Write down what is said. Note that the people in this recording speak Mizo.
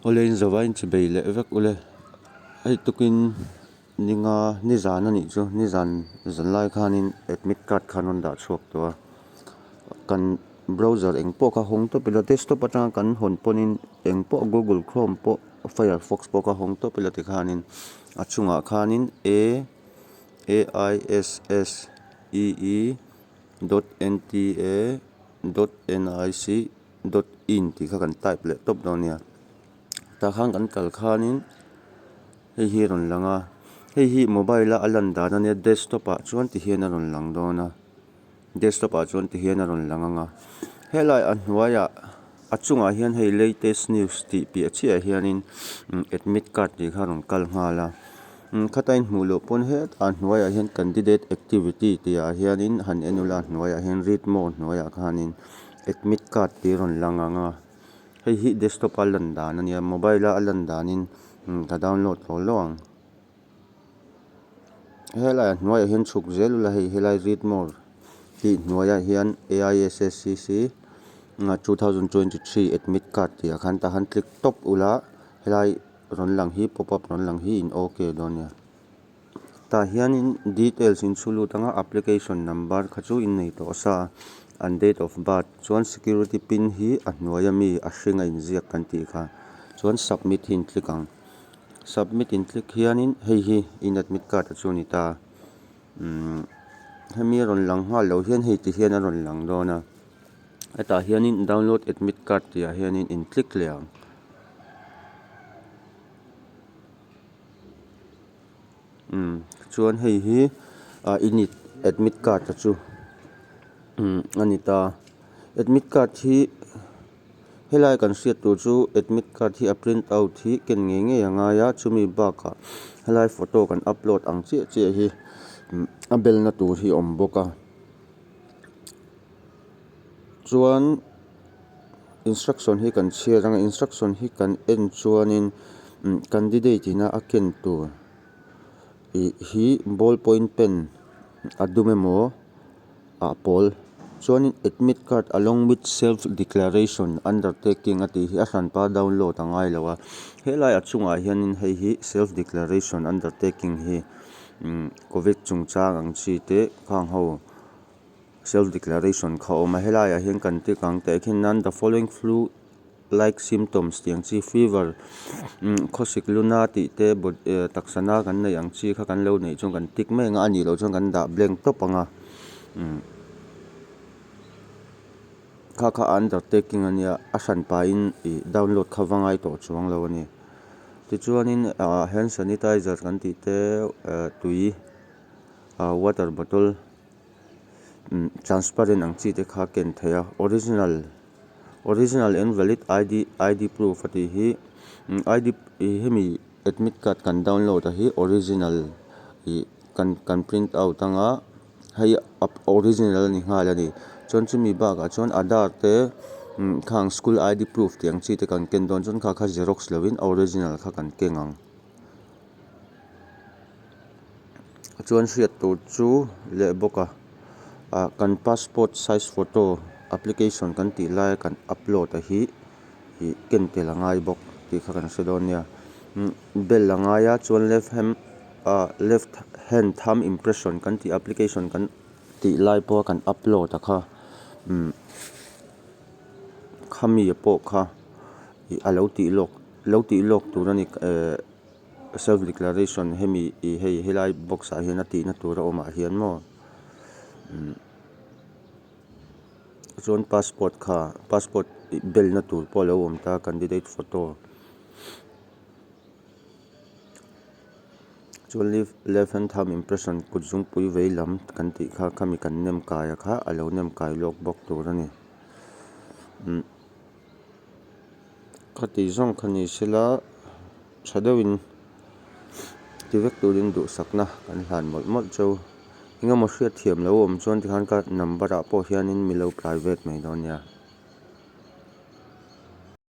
Awle in zavai in chibei leh vek ule hei tukin ninga nizan a nih chu nizan zanlai khanin admit card khan rawn dah chhuak tawh a kan browser eng pawh kha hawng tawp ila desktop atanga kan hawn pawhin eng pawh google chrome pawh firefox pawh kha hawng tawp ila tikhanin a chungah khanin a a i s s e e dot n t a dot n i c dot in tih kha kan type leh tawp dawn nia tah khan kan kal khanin hei hi a rawn lang a hei hi mobile a a lan dan ania desktop ah chuan ti hian a rawn lang dawn a desktop ah chuan ti hian a rawn lang ang a helai a hnuaiah a chungah hian hei latest news tih piah chiah ah hianin admit card tih kha a rawn kal nghal a khata inhmuh loh pawn hetah a hnuaiah hian candidate activity tih ah hianin han en ula a hnuaiah hian read more hnuaiah khanin. Admit card tih a rawn lang ang a, hei hi desktop a lan dan a nia mobile a a lan danin ka download hlawh hlawh ang. Helai a hnuaiah hian chhuk zel ula hei helai read more tih hnuaiah hian A_I_S_S_C_C 2023 admit card tih ah khan tah khan click tawp ula helai rawn lang hi pop up rawn lang hi in ok dawn nia. Tah hianin details in chhu lut anga application number kha chu in nei tawh sa a an date of birth chuan security pin hi a hnuai ami a hring a inziak kan tih kha chuan submit hi in click ang submit in click hianin hei hi in admit card a chu a ni ta umm hemi a rawn lang nghal loh hian hei ti hian a rawn lang dawn a hetah hianin download admit card tih ah hianin in click leh ang. Umm chuan hei hi ah init admit card a chu umm a ni ta admit card hi helai kan hriat tur chu admit card hi a print out hi ken ngei ngei a ngai a chumi bakah helai photo kan upload ang chiah chiah hi a belna tur hi a awm bawk a chuan instruction hi kan chhiar anga instruction hi kan en chuanin candidate ina a ken tur ih hi ball point pen a dum emaw ah pawl chuanin admit card along with self declaration undertaking a tih hi a hranpa download a ngai lo a helai a chungah hianin hei hi self declaration undertaking hi covid chungchang ang chi te khang ho. Self declaration kha a awm a helai ah hian kan tick ang teh khin nan the following flu like symptoms tih ang chi fever umm khawsik luna tih te taksa na kan neih ang chi kha kan lo neih chuan kan tick mai ang a a nih loh chuan kan dah blank tawp ang a umm kha kha undertaking a nia a hran pahin ih download kha va ngai tawh chuang lo a ni tichuanin ah hand sanitizer kan tih te tui ah water bottle. Transparent ang chi te kha ken theih a original original and valid I_D I_D proof a tih hi I_D ih hemi admit card kan download a hi original ih kan kan print out anga hei original a ni nghal a ni chuan chumi bakah chuan aadhar te khang school I_D proof tih ang chi te kan ken dawn chuan kha kha xerox lovin a original kha kan keng ang. Chuan hriat tur chu leh bawk a ah kan passport size photo application kan tih laia kan upload a hi ih ken tel a ngai bawk tih kha kan hre dawn nia bel a ngai a chuan left hand ah left hand thumb impression kan tih application kan tih lai pawha kan upload a kha umm khami pawh kha ih a lo tih lawk lo tih lawk tur a ni ehh. Self declaration hemi ih hei helai box ah hian a tihna tur a awm ah hian maw umm chuan passport kha passport ih belna tur pawh alo awm ta candidate photo chuan left hand thumb impression kut zungpui vei lam kan tih kha khami kan nem kai a kha alo nem kai lawk bawk tur a ni umm. Khati zawng kha ni sela tha deuhin ti vek turin duhsakna kan hlan mawlh mawlh cheu. Engemaw hriatthiam lo awm chuan tikhan ka number ah pawh hianin mi lo private mai dawn nia.